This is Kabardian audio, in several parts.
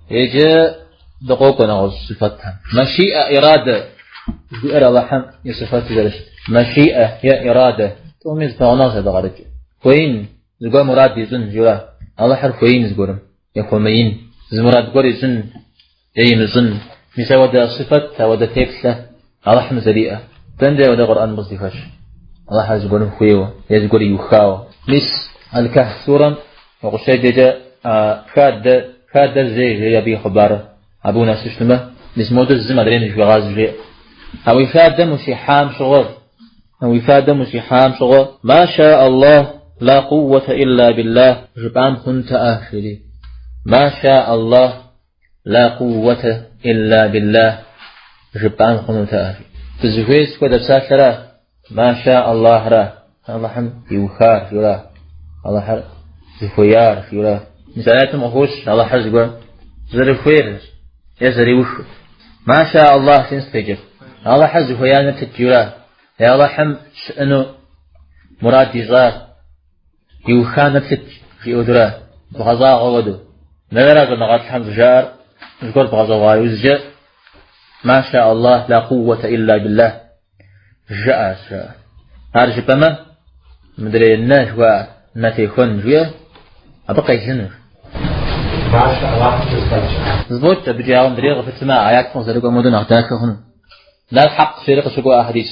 Иджы дыкъокӏуэ нэгъуэщӏ сыфэтхэм. Мэшиӏэ ирадэ жиӏэр Алыхьым и сыфэту зэрыщыт. Мэшиӏэ е ирадэ. Тӏуми зыпэгъунэгъущ абы къарыкӏыр. Хуеин, зыгуэр мурад ищӏын, жиӏэра. Алыхьыр хуеин зыгуэрым, е хуэмеин. Зы мурад гуэр ищӏын е имыщӏын. Мис ауэдэ сыфэт, ауэдэ теплъэ Алыхьым зэриӏэ. Дэнэ ауэдэ Къурӏэным къыздихэщ? Алыхьыр зыгуэрым хуейуэ е зыгуэр иухауэ. Мис Аль-Кахф сурэм укъыщеджэкӏэ хадэ, хадэр зей жери абы и хъыбарыр. Абы унэсу щытмэ, мис модэ зым адрейм зыхуегъазэ жеӏэ. А уи хадэм ущихьам щыгъуэ, а уи хадэм ущихьам щыгъуэ, ма ша Аллах ла къууэтэ илла биллах жыпӏам хъунтэӏэ, жери. Ма ша Аллах ла къууэтэ илла биллах жыпӏам хъунутэӏэ. Дызыхуейр сыт хуэдэ псалъэра? Ма ша Аллахра, Аллахьым иухар, жиӏэра, Аллахьыр зыхуеяр, жиӏэра. Мис аятым къыхощ Аллахьыр зыгуэр зэрыхуейр е зэриухыр. Ма ша Аллах жиӏэм сыт къикӏыр? Аллахьыр зыхуеям еплъыт, жиӏэра. Е Аллахьым щыӏэну мурад ищӏар, иухам еплъыт, жиӏэу дыра, бгъэщӏагъуэ хуэдэу. Нэра щӏэныгъэлӏхэм щӏыжаӏэр зыгуэр бгъэщӏэгъуа иужькӏэ, Ма ша Аллах ла къууэтэ илла биллах. Жыӏэ, жыӏэ. Ар жыпӏэмэ, мыдрей нэ жыхуаӏэр, нэ техуэн жиӏэ, абы къелынущ. Ма ша Аллахым зэфӏэкӏ. Зэфӏокӏ абыкӏэ, ауэ мыдрей къыпытмэ, аятым къызэрыкӏуэм хуэдэу нэхъ дахэ хъуну. Нэр хьэкъ жери къыщыкӏуа хьэдис.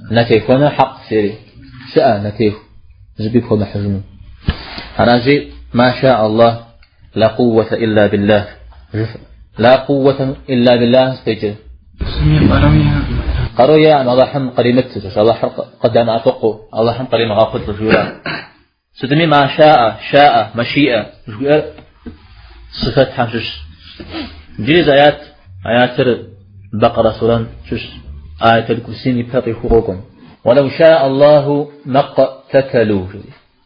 Нэ техуэныр хьэкъ жери. Щыӏэ нэ теху, зыби пхуэмыхьыжыну. Аращи, ма ша Аллах ла къууэтэ илла биллах. Жыфӏэ. Ла къууэтэ илла биллах сыт къикӏыр? Зыми къару иӏэкъым. Къару иӏэкъым Аллахьым къримыту, Аллахьыр къыдэмыӏэпыкъуу, Аллахьым къримыгъэхъулӏэу жиӏэра. Сытми ма шаӏэ, шаӏэ, мэшиӏэ жыхуиӏэр сыфэтхэм щыщ. Иджыри зы аят, аятыр Бакъэрэ сурэм щыщ. Аят аль-Курсийм и пэ къихуэу къокӏуэм. Уалау шаӏэ Аллаху мэкътэтэлу.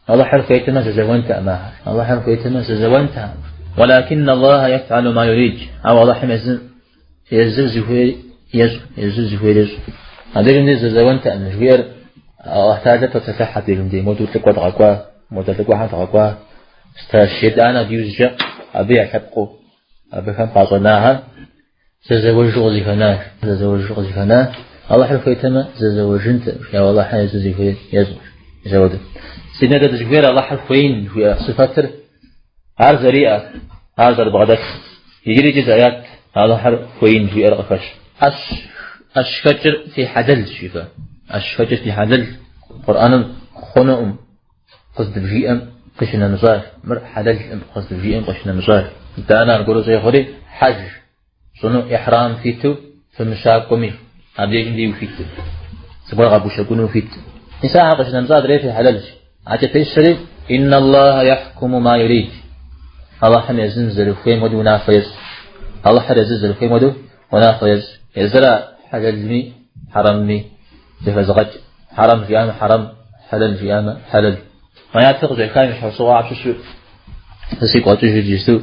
Аллахьыр хуейтэмэ зэзэуэнтэкъым ахэр. Аллахьыр хуейтэмэ зэзэуэнтэкъым. Уалакин Аллаха ефӏалу ма юрид. Ауэ Аллахьым езым езыр зыхуейр ещӏ, езыр зыхуейр ещӏ. Абдежым дей зэзэуэнтэкъым жиӏэр Аллахь Тэхьэлэ топсэлъыхь абдежым дей модэу лӏыкӏуэ дгъэкӏуа, модэ лӏыкӏуэхэм дгъэкӏуа. Стэщ итӏанэ абы иужькӏэ абы я лъэпкъыу абыхэм къащӏэнахэр зэзэуэжу къызыхэнащ. Зэзэуэжу къызыхэна. Аллахьыр хуейтэмэ зэзэуэжынтэкъым, ауэ Аллахьыр езыр зыхуейр ещӏ. Мис ауэдэ. Си нэдэ дызыхуейр Аллахьыр хуеин жиӏэ сыфэтыр ар зэриӏэр, ар зэрыбгъэдэлъ. Иджыри икӏи зы аят Аллахьыр хуеин жиӏэр къыхэщ. ӏэщ, ӏэщхэкӏыр фи хьэлэлщ, жиӏэ. ӏэщхэкӏыр фи хьэлэл. Къурӏэным хъунукъым къыздыбжиӏэм къыщынэмыщӏащ. Мыр хьэлэлкъым къыздыбжиӏэм къыщынэмыщӏащ. Итӏанэ аргуэру щӏегъури хьэж щӏыну ихьрам фиту фымыщакӏуэми, абдежым дей уфиту. Зыгуэр къэбущэкӏуну уфит. Мис ахэр къыщынэмыщӏа адрей фи хьэлэлщ. Акӏэ пещэри, Инна Аллаха яхькуму ма юрид. Аллахьым езым зэрыхуейм хуэдэу унафэ ещӏ. Аллахьыр езыр зэрыхуейм хуэдэу унафэ ещӏ. Езыра хьэлэлми хьэрэмми зэхэзыгъэкӏ. Хьэрэм жиӏамэ хьэрэм, хьэлэл жиӏамэ хьэлэл. Аятыр къыщӏехам и щхьэусыгъуэхэм щыщу сэ сигу къэкӏыжыр иджысту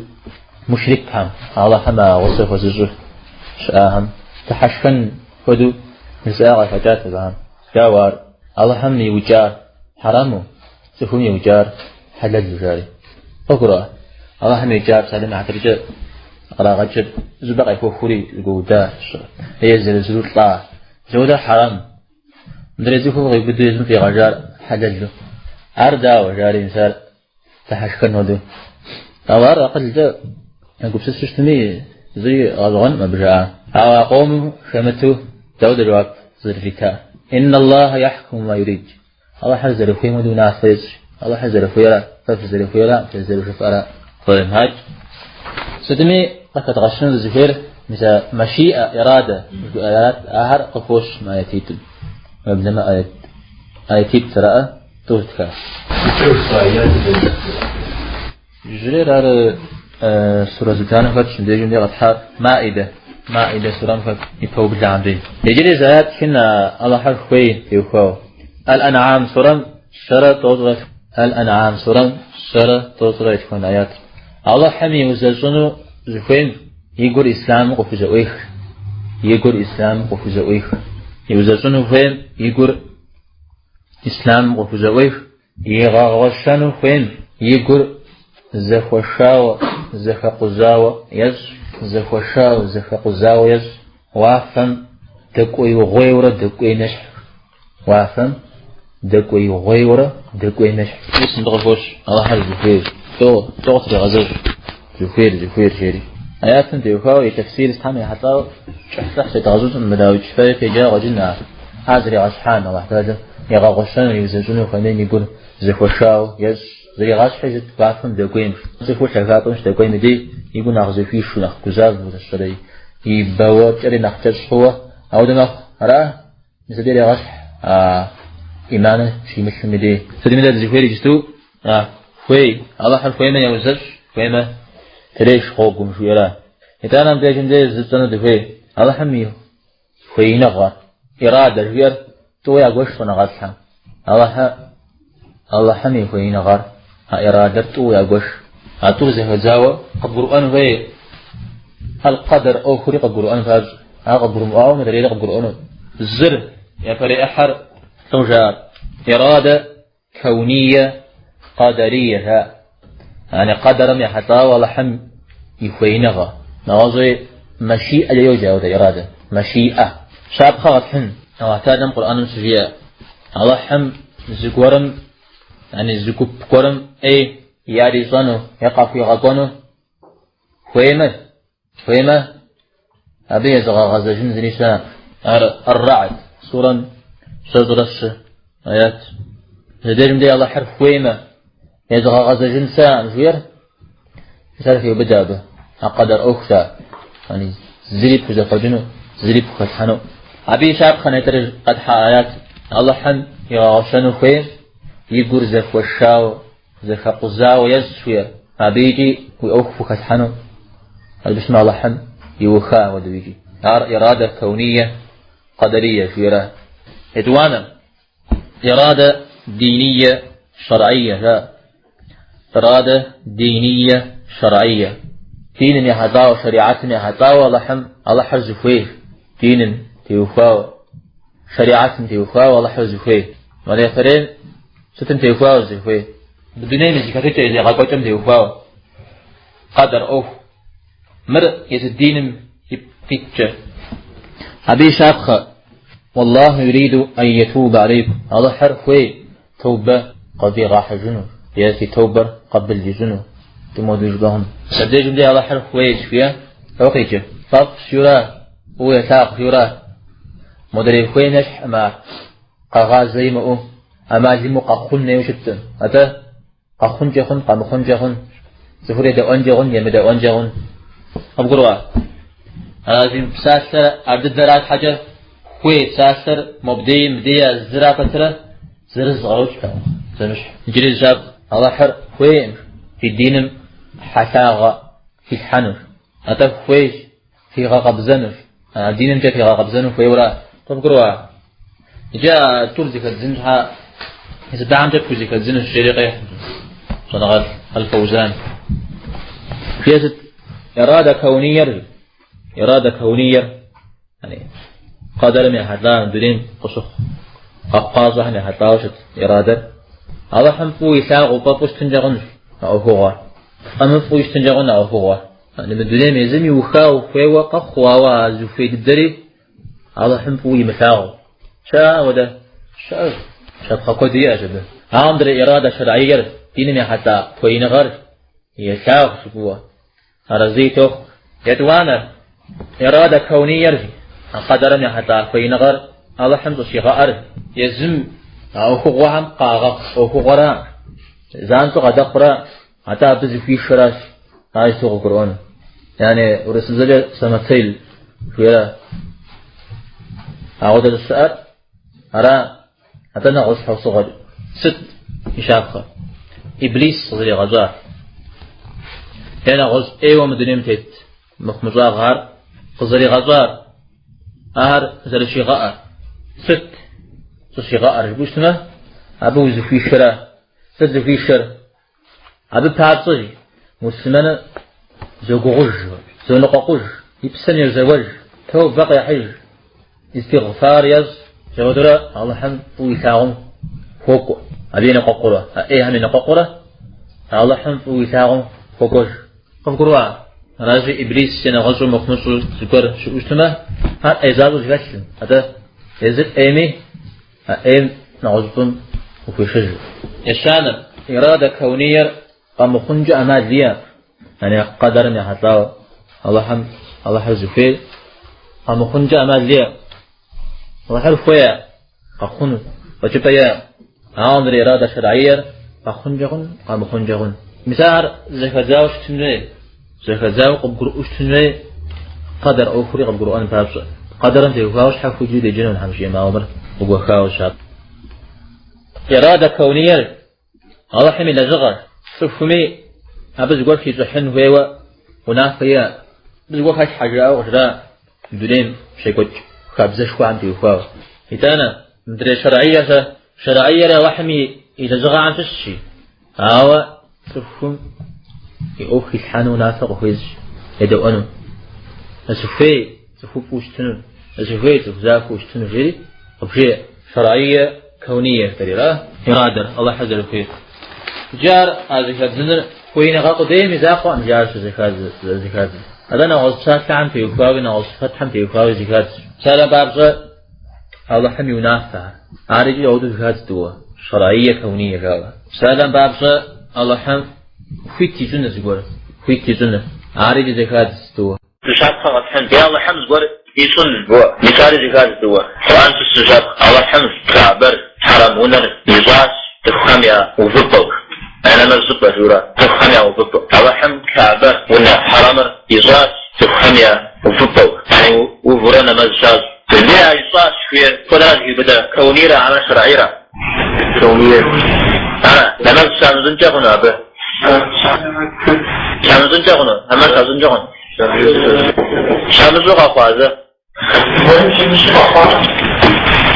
мушрикхэм, Аллахьым а гъусэ хуэзыщӏыр щыӏахэм дыхьэшхэн хуэдэу жызыӏа къахэкӏат абыхэм. Дауэ ар? Аллахьым иукӏар хьэрэму, цӏыхум иукӏар хьэлэлу жари. Къыгурыӏуа? Аллахьым иукӏар псалъэм и хьэтыркӏэ кърагъэкӏыр зыщӏыпӏэ къехуэхури зыгуэуда е зэрызэру лӏа. Зэуэдэр хьэрэм. Мыдрей цӏыхум къиубыду езым фӏигъэжар хьэлэлу. Ар дауэ, жари, мис ар дыхьэшхэн хуэдэу. Ауэ ар акъылкӏэ егупсысу щытми, зыри гъэщӏэгъуэнкъым абы жаӏа. Ауэ а къомым хэмыту дауэдэ жэуап зэрырита? Инна Аллаха яхькуму ма юрид. Аллахьыр зэрыхуейм хуэдэу унафэ ещӏ. Аллахьыр зэрыхуейра, фэ фызэрыхуейра, фэ зэрыжыфӏэра. Фӏырымхьэкӏ. Сытми къыхэдгъэщыну дызыхуейр, мис а мэшиӏэ, ирадэ, жыхуиӏэрат, ахэр къыхощ мы аятитӏым. Уеблэмэ аят, аятитӏ зэраӏэ тӏу тха. Иужьрейр ар сурэ зыбжанэм хэтщ, мыбдежым дей къэтхьар Маидэ, Маидэ сурэм хэт и пэублэхэм дей. Иджыри зы аят тхын Аллахьыр хуей теухуауэ. Аль-Ан'ам сурэм щэрэ тӏощӏрэ Аль-Ан'ам сурэм щэрэ тӏощӏрэ етхуанэ аят. Аллахьым иузэщӏыну зыхуейм и гур ислъамым къыхузэӏуех. И гур ислъамым къыхузэӏуех. Иузэщӏыну хуейм и гур ислъамым къыхузэӏуех. Игъэгъуэщэну хуейм и гур зэхуэшауэ, зэхэкъузауэ ещӏ. зэхуэшауэ, зэхэкъузауэ ещӏ. Уафэм дэкӏуеигъуейуэрэ дэкӏуейм ещхь. Уафэм дэкӏуеигъуейуэрэ дэкӏуейм ещхь. Мис мыбы къыхощ Алыхьыр зыхуейр. Тӏо, тӏо къытрегъэзэж. Зыхуейр, зыхуейр жери. Аятым теухуауэ и тэфсир сытхэм ехьэлӏауэ кӏыхьлӏыхь зедгъэщӏынкъым, мы дауикӏ фэри феджа къуэкӏын ар. Ар зригъэщхьам Алыхь Тэхьэлэм игъэгъуэщэну, иузэщӏыну хуэмейм и гур зэхуэшауэ ещӏ. Зригъэщхьи сыт уафэм дэкӏуейм. Цӏыхур лъагапӏэм щыдэкӏуейм и дей и гур нэхъ зэхуишу, нэхъ гузавэу зэщӏэрэ и бэуэкӏэри нэхъ кӏэщӏ хъууэ ауэдэ мэхъу. Ара? Мис абы ирегъэщхь а иманыр щимылъым и дей. Сытми дэ дызыхуейр иджысту а хуей, Алыхьыр хуеймэ еузэщӏ, хуеймэ треш гъуэгум жиӏэра. Итӏанэ мыбдежым дей зы тщӏэну дыхуей. Алыхьым и хуеиныгъэр, ирадэ жиӏэр тӏууэ ягуэш щӏэныгъэлӏхэм. Алыхьы, Алыхьым и хуеиныгъэр, а ирадэр тӏууэ ягуэш. А тӏур зэхэдзауэ къыбгурыӏуэн хуей. Аль-Къэдэр ӏуэхури къыбгурыӏуэн папщӏэ. Ар къыбгурымыӏуауэ мыдрейри къыбгурыӏуэну. Зыр, япэрей ӏыхьэр лӏо жаӏэр. Ирадэ кэуние къэдэрие жаӏэ. Яни къэдэрым ехьэлӏауэ Алыхьым и хуеиныгъэ. Нэгъуэщӏи мэшиӏэкӏэ йоджэ ауэдэ ирадэ. Мэшиӏэ. Щапхъэ къэтхьын. Алыхь Тэхьэлэм Къурӏэным щыжиӏэ. Алыхьым зыгуэрым, яни зы гуп гуэрым ӏей ярищӏэну е къахуигъэкӏуэну хуеймэ, хуеймэ, абы езыгъэгъэзэжын зыри щыӏэкъым. Ар Ар-Рагьд сурэм 34 аят. Зэдежым дей Алыхьыр хуеймэ, езыгъэгъэзэжын щыӏэкъым жиӏэр, мис ар хеубыдэ абы. А къэдэр ӏуэхущ ар. Яни зыри пхузэхъуэкӏыну, зыри пхухэлъхьэну. Абы и щапхъэ нетӏэ къэтхьа аят. Алыхьым игъэгъуэщэну хуейр и гур зэхуэшауэ, зэхэкъузауэ ещӏ жиӏэр. Абы икӏи уи ӏуэху пхухэлъхьэну, абы щымы Алыхьым иуха хуэдэу икӏи. Ар ирадэ кэуние къэдэрие жиӏэра. Етӏуанэ, ирадэ диние шэрӏие жаӏэ. Ирадэ диние шэрӏие. Диным ехьэлӏауэ, шэригӏэтым ехьэлӏауэ Алыхьым, Алыхьыр зыхуей. Диным теухуауэ, шэригӏэтым теухуауэ Алыхьыр зыхуей. Мыр япэрейм сытым теухуауэ зыхуей? Мы дунейм и зэхэтыкӏэ, и зегъэкӏуэкӏэм теухуауэ. Къэдэр ӏуэху. Мыр езы диным ипкъ иткӏэ. Абы и щапхъэ. Уаллаху юриду ан ятуба алейкум. Алыхьыр хуей тобэ къывигъэхьыжыну е фи тобэр къабыл ищӏыну. Тӏумоду жыпӏэ хъуну. Абдежым дей Алыхьыр хуейщ жиӏэ. Ауэ къикӏыр. Фӏэфӏщ жиӏэра, фӏыуэ елъагъу жиӏэра. Модрей хуейм ещхькъым ар. Къэгъазэ имыӏэу, ӏэмал имыӏэу къэхъун хуейуэ щыткъым. Атӏэ къэхъункӏэ хъун, къэмыхъункӏэ хъун, цӏыхур едэӏуэнкӏэ хъун, емыдэӏуэнкӏэ хъун. Къыбгурыӏуа? Аращи, псалъэр ар дыдэра щхьэкӏэ хуей псалъэр мобдей, мыбдей а зыра пэтрэ зырыз къарокӏ зэмыщхь. Иджыри зы щапхъэ. Алыхьыр хуейкъым фи диным хьэлъагъэ хилъхьэнущ. Атӏэ хуейщ фигъэкъэбзэнущ. А динымкӏэ фигъэкъэбзэну хуейуэра? Къыбгурыӏуа? Иджы а тӏур зэхэдзын щхьа зы бгъэмкӏэ пхузэхэдзынущ, жери къехь щӏэныгъэлӏ Аль-Фаузан. Жиӏэ сыт? Ирада кауниер, ирада кауниер, яни къэдэрым ехьэлӏа дунейм къыщыхъу къэхъукъащӏэхэм ехьэлӏауэ щыт ирадэр. Алыхьым фӏыуэ илъагъуу фӏэфӏу щытынкӏэ хъунщ а ӏуэхугъуэр. Фӏэмыфӏу щытынкӏэ хъун а ӏуэхугъуэр. Яни мы дунейм езым иухауэ хуейуэ къэхъуу, ауэ а зыхуей дыдэри Алыхьым фӏыуэ имылъагъуу. Щыӏэ ауэдэ? Щыӏэщ. Щапхъэ куэд иӏэщ абы. Ауэ мыдрей ирада шэрӏиер, диным ехьэлӏа хуеиныгъэр елъагъу фӏыуэ. Арэзы тохъу. Етӏуанэр, ирада кауниер, а къэдэрым ехьэлӏа хуеиныгъэр Алыхьым щӏыщигъэӏэр езым а ӏуэхугъуэхэм къагъэхъу ӏуэхугъуэра, занщӏэу къадэхъура, атӏэ абы зыхуишэращ. Ар сыту къыгурыӏуэну. Яни урысыбзэкӏэ самоцель жиӏэра. Ауэдэ щыӏэр ара, атӏэ нэгъуэщӏ щхьэусыгъуэкӏэ. Сыт и щапхъэр? Иблис къызэригъэщӏар. Е нэгъуэщӏ ӏейуэ мы дунейм тет мыхъумыщӏагъэр къызэригъэщӏар, ар зэрыщигъэӏэр. Сыт щӏыщигъэӏэр жыпӏэу щытмэ, абы узыхуишэра? Сыт зыхуишэр? Абы папщӏэ, жи, муслъымэныр зогугъуж, зоныкъуэкъуж, и псэм йозэуэж, тобэ къехьыж, истигъфар ещӏ, апхуэдэурэ Алыхьым фӏыуэ илъагъум хуокӏуэ. Абы еныкъуэкъурэ, а ӏейхэм еныкъуэкъурэ, Алыхьым фӏыуэ илъагъум хуокӏуэж. Къывгурыӏуа? Аращи, Иблис е нэгъуэщӏу мыхъумыщӏу зыгуэр щыӏэу щытмэ, ар ӏей защӏэу зэхэлъым. Атӏэ езыр ӏейми, а ӏейм нэгъуэщӏыфӏым ухуешэж. Ещанэр, ирада кауниер къэмыхъункӏэ ӏэмал иӏэ, яни къэдэрым ехьэлӏауэ Алыхьым, Алыхьыр зыхуейр къэмыхъункӏэ ӏэмал иӏэ. Алыхьыр хуея къэхъуну, фӏэкӏыпӏэ иӏэ. Ауэ мыдрей ирада шэрӏиер къэхъункӏэ хъун, къэмыхъункӏэ хъун. Мис ар зэхэдзауэ щытын хуей, зэхэдзауэ къыбгурыӏуэу щытын хуей, къэдэр ӏуэхури къыбгурыӏуэн папщӏэ. Къэдэрым теухуауэ щхьэхуэу иджыри деджэну хьэм жиӏэмэ, ауэ мыр къыгуэхауэ щап. Ирада кауниер Алыхьым и лэжьыгъэр, цӏыхуми абы зыгуэр хищӏыхьын хуейуэ унафэ иӏэ. Абы зыгуэр хэлъхьэ жаӏэу къыжраӏэ дунейм щекӏуэкӏ хабзэшхуэхэм теухуауэ. Итӏанэ, мыдрей шэрӏиер щэ, шэрӏиер Алыхьым и лэжьыгъэхэм щыщщи, ауэ цӏыхум и ӏуэху хилъхьэну унафэ къыхуещӏ, едэӏуэну. Сыхуей цӏыхуфӏу щытыну, сыхуей цӏыху захуэу щытыну жери къыбжеӏэ. Шэрӏие кауния жытӏэрира ирадэр Алыхьыр зэрыхуейр. Иджы ар а зэхэдзыныр хуеиныгъэ къудейм и закъуэкъым жи ар щызэхадзыр. Атӏэ нэгъуэщӏ псалъэхэм теухуауи нэгъуэщӏ сыфэтхэм теухуауи зэхадз. Псалъэм папщӏэ Алыхьым и унафэхэр. Ар икӏи ауэдэу зэхадз тӏууэ. Шэрӏие кауния жаӏэу. Псалъэм папщӏэ Алыхьым хуит ищӏыныр зыгуэр, хуит ищӏыныр. Ар икӏи зэхадз тӏууэ. Зы щапхъэ къэтхьын. Е Алыхьым зыгуэр ищӏын. Мис ари зэхадз тӏууэ. Къурӏэн щыщ зы щапхъэ. Алыхьым Каабэр, хьэрэм унэр ищӏащ цӏыхухэм я увыпӏэу. Я нэмэз щӏыпӏэ жиӏэурэ, цӏыхухэм я увыпӏэу. Алыхьым Каабэр, унэ хьэрэмыр ищӏащ цӏыхухэм я увыпӏэу. Яни увурэ нэмэз щащӏ. Е а ищӏащ жиӏэр хуэдэра зыхиубыдэ каунийра хьэмэ шэрӏийра? Каунийр. Ара, нэмэз щамыщӏынкӏэ хъуну абы? Щамыщӏынкӏэ хъуну? Хьэмэ щащӏынкӏэ хъуну? Щамыщӏу къэхъуа зэ?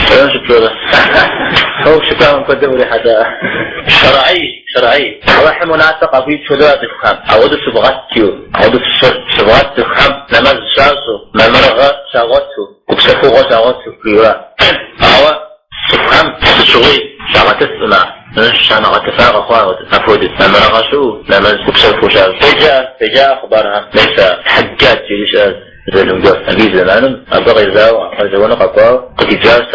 Дэнэ щыпщӏэрэ? Уэ щыпӏам куэдым урихьэлӏа. Шэрӏий, шэрӏий. Алыхьым унафэ къахуищӏ хуэдэу а цӏыхухэм. Ауэдэу щывгъэт, жиӏэу. Ауэдэу щывгъэт цӏыхухэм нэмэз щащӏу, мамырыгъэ щагъуэту, гупсэхугъуэ щагъуэту, жиӏэурэ. Ауэ Цӏыхухэм сыт щыгъуи щагъэтыфкъым ар, щамыгъэтыфа къэхъуа апхуэдэу. Мамырыгъэ щыӏэу, нэмэз гупсэхуу щащӏ. Феджа, феджа хъыбархэм. Мис а Хьэджадж жери щыӏэ залым гуэр. Абы и зэманым абы къезауэ, къезэуэну къэкӏуауэ къыдидзащ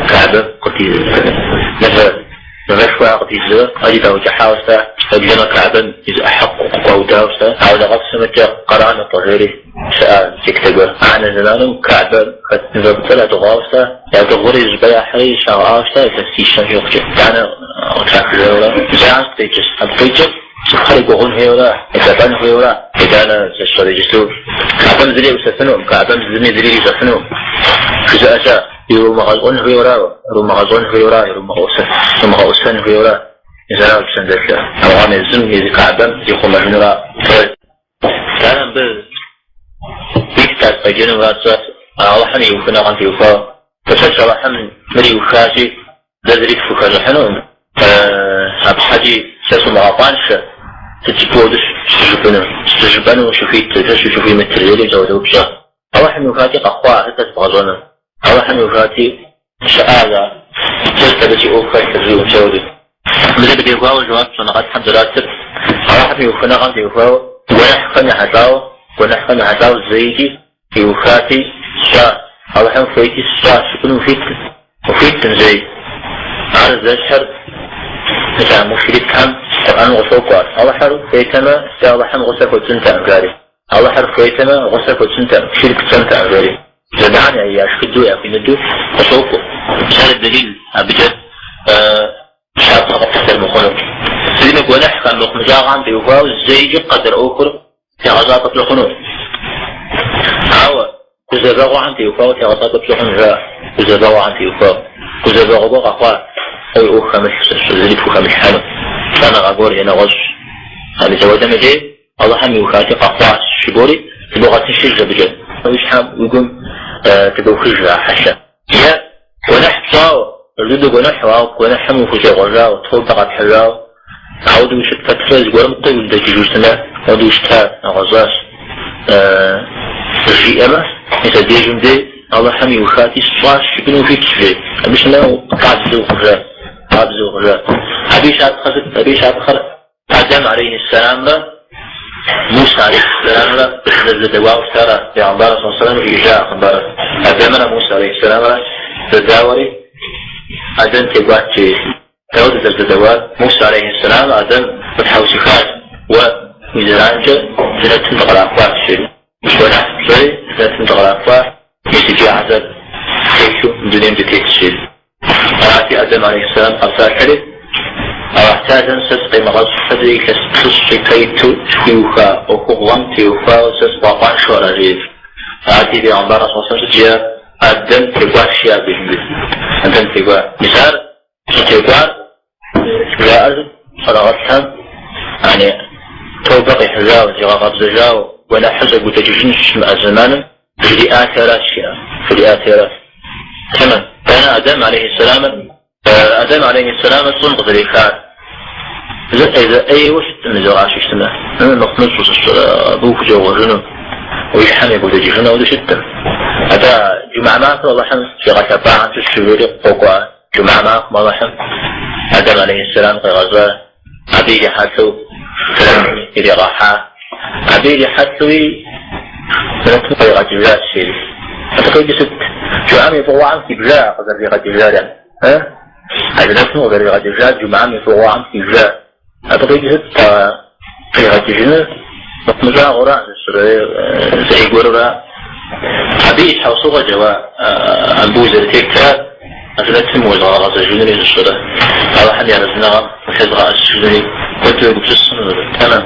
Каабэм къыди мывэшхуэхэр къыдидзурэ, ӏэджи даукӏыхьауэ щыта, уеблэмэ Каабэм и зы ӏыхьэ къыгуаудауэ щыта. Ауэ къэпсымэкӏэ къэраныкъуэ жери щыӏа сектэ гуэр. Анэ зэманым Каабэм хэт мывэ фӏыцӏэр ядыгъуауэ щыта, ядыгъури зыщӏыпӏэ яхьри щагъэӏауэ щыта илъэсищэм щӏигъукӏэ. Итӏанэ къытрахыжауэрэ зэӏащ къикӏыр. Абы къикӏыр цӏыхухэр егугъун хуейуэра, елӏэлӏэн хуейуэра. Итӏанэ зэщӏэр иджысту Каабэм зыри еӏусэфынукъым, Каабэм зыми зыри ирищӏэфынукъым. Жызыӏэ щыӏэ. Ирумыгъэщӏэн хуейуэра, ирумыгъэщӏэн хуейуэра, ирумыгъэӏусэн хуейуэра. Мис ара псэм дэлъыр. Ауэ езым езы Каабэм зихъумэжынура. Итӏанэ мыбы итт къеджэну мурад тщӏар Алыхьым и ухыныгъэм теухуауэ. Дапщэщ Алыхьым мыр иухащи, дэ зыри тхухэщӏыхьынукъым. Абы щхьэкӏи сэ сумыгъэкъуаншэ, сыт жыпӏэу ауэдэу щыжыпӏэну, щыжыпӏэну ущыхуитыр, сэ сыщыхуимытыр, жери мис апхуэдэ упщӏэ. Алыхьым иухати къэхъуа, сыт сэ сыбгъэщӏэнур? Алыхьым иухати щыӏащ ар, сыт абы си ӏуэху хэлъыр, жиӏэу мис ауэдэу. Мыр абы теухуауэ жэуап щӏэныгъэлӏхэм зэратыр, Алыхьым и ухыныгъэм теухуауэ, гуэныхьхэм ехьэлӏауэ, гуэныхьхэм ехьэлӏауэ зэикӏи иухати сщӏа, Алыхьым хуейти сщӏа, жыпӏэну ухуиткъым. Ухуиткъым зэи. Ар зэщхьыр мис а мушрикхэм Къурӏэным къыщокӏуэ ар. Алыхьыр хуейтэмэ, дэ Алыхьым гъусэ хуэтщӏынтэкъым, жари. Алыхьыр хуейтэмэ, гъусэ хуэтщӏынтэкъым, ширк тщӏэнтэкъым, жари. Зэдыхьэм яшхыдэу, яхуимыдэу къыщокӏуэ. Мис ар дэлил абыкӏэ щапхъэ къэпхь зэрымыхъунур. Сытми гуэныхьхэм, мыхъумыщӏагъэхэм теухуауэ зэикӏи къэдэр ӏуэхур тегъэщӏапӏэ пщӏы хъуну. Ауэ гузэвэгъуэхэм теухуауэ тегъэщӏапӏэ пщӏы хъуну жаӏэ. Гузэвэгъуэхэм теухуауэ. Гузэвэгъуэ гуэр къэхъуа, уэ уи ӏуэху хэмылъ, зыри пхухэмылъхьэну. Лӏэныгъэ гуэр е нэгъуэщӏ. А мис апхуэдэм и дей Алыхьым иухати къэхъуащ, жыбори зыбогъэтыншыж абыкӏэ. Уи щхьэм, уи гум тыбохыж а хьэлъэ. Е гуэныхь пщӏауэ, пэж дыдэу гуэныхьу, ауэ гуэныхьым ухущӏегъуэжауэ, тобэ къэпхьыжауэ, ауэдэу ущыт пэтрэ зыгуэрым къыудэкӏыжу щытмэ, ауэдэу ущыта нэгъуэщӏащ. Жиӏэмэ, мис абдежым дей Алыхьым иухати сщӏащ, жыпӏэну ухуитщ, жи. Абы щымэ къабзэ ухъужа, къабзэ ухъужа. Абы и щапхъэр сыт? Абы и щапхъэр Адэм алейхи сэламрэ Муса алейхьэссэламрэ зэрызэдэуауэ щытара Пегъымбар саллаллаху алейхи жиӏэжа хъыбарыр. Адэмрэ Муса алейхьэссэламрэ зэдауэри Адэм текӏуат жери. Дауэ зэрызэдэуар? Муса алейхьэссэлам Адэм къытхьэусыхащ, Уэ уи зэранкӏэ жэнэтым дыкърахуащ, жери. Гуэныхь тщӏэри жэнэтым дыкърахуа, мис иджы хьэзаб ттелъу мы дунейм дытетщ, жери. Арати, Адэм алейхьэссэлам къэпсалъэри, Алыхь Тэхьэлам сэ сыкъимыгъэщӏ щхьэкӏэ илъэс плӏыщӏ ипэ иту схуиуха ӏуэхугъуэм теухуауэ сэ сыбгъэкъуаншэу ара, жери. Арати, Пегъымбар саллаллаху алейхи сыт жиӏар? Адэм текӏуащ, жиӏа абдежым деж. Адэм текӏуа. Мис ар щӏытекӏуар жаӏэр щӏэныгъэлӏхэм, яни тобэ къихьыжауэ, зигъэкъэбзэжауэ, гуэныхьыр зэгудэкӏыжын щымыӏэ зэманым жриӏати аращ, жиӏа, жриӏати аращ. Тэмэм. Дэнэ Адэм алейхьэссэламыр, Адэм алейхьэссэламыр щӏым къызэрехар? Зы ӏейуэ щыткъым зэгъащи щытмэ, мыхъумыщӏэу сыщӏэрэ абы ухущӏегъуэжыну, уи щхьэм егудэкӏыжыну ауэдэу щыткъым. Атӏэ джумгьэ махуэр Алыхьым щигъэлъэпӏахэм щыщ жери къокӏуа джумгьэ махуэм Алыхьым Адэм алейхьэссэлам къигъэщӏа, абы ирихьэлӏэу жэнэтым иригъэхьа, абы ирихьэлӏэуи жэнэтым къригъэкӏыжащ жери. Абы къикӏыр сыт? Джумгьэм и фӏыгъуэхэм хибжа къызэрыригъэкӏыжар яни. А жэнэтым къызэрыригъэкӏыжар джумгьэм и фӏыгъуэхэм хибжа. Абы къикӏыр сыт къигъэкӏыжыныр мыхъумыщӏагъэура, зы ӏей гуэрура. Абы и щхьэусыгъуэкӏэ уэ абы узэрытетра а жэнэтым уезыгъэгъэзэжынури зыщӏэрэ, Алыхьым и арэзыныгъэм улъэзыгъэӏэсыжынури куэду егупсыс хъуну. Тэмэм.